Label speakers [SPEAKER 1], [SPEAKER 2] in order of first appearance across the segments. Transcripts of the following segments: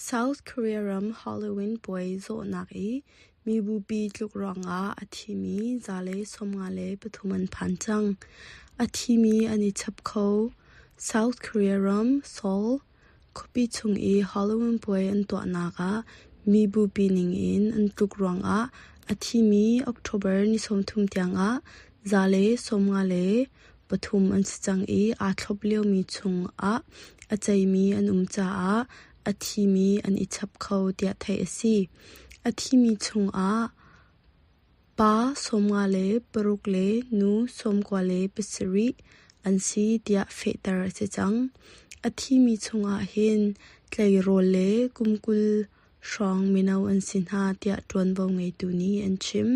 [SPEAKER 1] South Korea ram Halloween puai zawhnak i mibupi tluk ruangah a thimi 153 an phan cang. A thimi an i chap kho. South Korea ram Seoul khuapi chung i Halloween puai an tuahnak ah mibupi ningin an tluk ruangah a thimi October ni 30 tiangah 153 an si cang i aa thlop liomi chungah a ceimi an um caah a thimi an i chap kho tiah theih a si. A thimi chungah pa 56 le nu 97 an si tiah fehter a si cang. A thimi chungah hin tleirawl le kum 20 hrawng mino an si hna tiah ṭuanvo ngeitu nih an chim.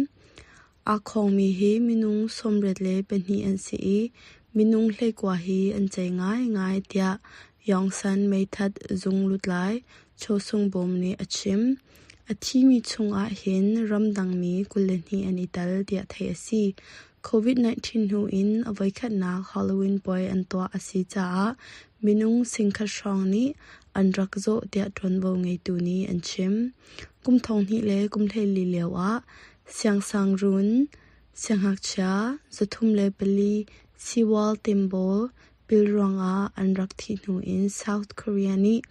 [SPEAKER 1] Aa khawngmi hi minung 82 an si i minung 19 hi an cei ngaingai tiah Yongsan meithat zung lutlai Cho Sung Bawm nih a chim. A thimi chungah hin ramdangmi 22 an i tel tiah theih a si. COVID-19 hnu in a voikhatnak Halloween puai an tuah a si caah minung 1,000 hrawng nih an rak zawh tiah ṭuanvo ngeitu nih an chim. Kum 2024 lioah Siangsangruun siangngakchia 304 Seawall Temple pil ruangah an rak thih hnu in South Korea nih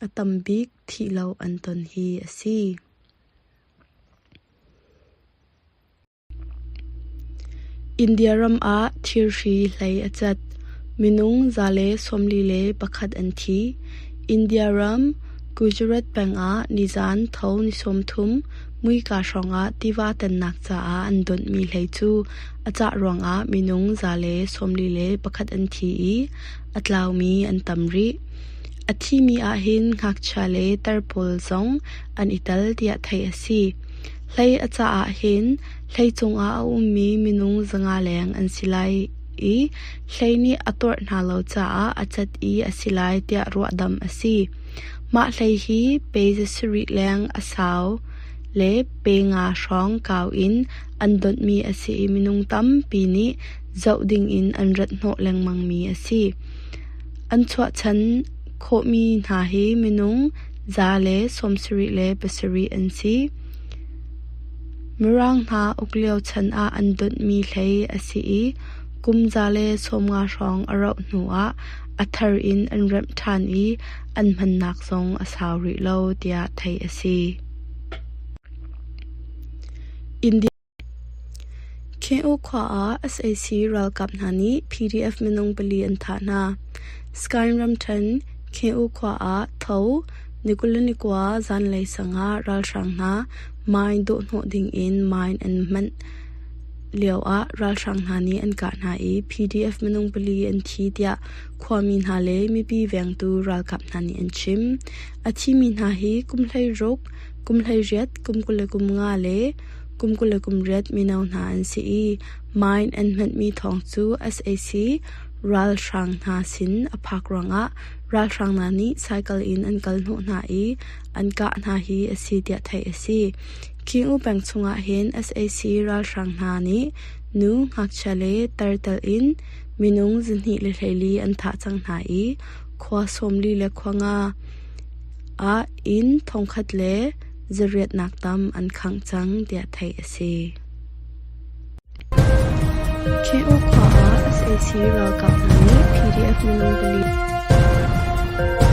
[SPEAKER 1] a tambik thih lo an ton hi a si. India ram ah thirhri hlei a cat. Minung 141 an thi. India ram Gujarat peng ah nizan tho ni 30 muika hrawngah tiva tannak caah an donhmi hlei cu a cah ruangah minung 141 an thi i a tlaumi an tam rih. A thimi ahhin ngakchia le tar pawl zong an i tel tiah theih a si. Hlei a cah ahhin hlei cungah a ummi minung 500 leng an si lai i hlei nih a tuarh hna lo caah a cat i a si lai tiah ruahdamh a si. Mah hlei hi pe 7 leng a sau le pe nga hrawng kau in an donhmi a si i minung tampi nih zoh dingin an rat hnawh lengmangmi a si. An chuahchan khawhmi hna hi minung 177 an si. Mirang hna uk lio chan ah an donhmi hlei a si i kum 150 hrawng a rauh hnuah a thar in an remh ṭhan i an hmannak zong a sau rih lo tiah theih a si. Khe-U khua ah sac ralkap hna nih PDF minung pali an thah hna. Sagaing ramṭhen Khe-U khua ah tho ni 29 zanlei sang ah ralhrang hna mine dawhhnawh dingin mine an hmanh lioah ralhrang hna nih an kah hna i PDF minung pali an thi tiah khuami hna le mipi vengtu ralkap hna nih an chim. A thimi hna hi kum 16, kum 18, kum 25 le kum 28 mino hna an si i mine an hmanhmi thawng cu sac ralhrang hna sin a phak ruangah ralhrang hna nih cycle in an kal hnawh hna i an kah hna hi a si tiah theih a si. King-U peng chungah hin sac ralhrang hna nih nu, ngakchia le tar telh in minung 224 an thah cang hna i khua 40 le khua nga ah inn thongkhat le zariatnak tam an khangh cang tiah theih a si. KO khua ah sac ralkap hna nih PDF minung pali.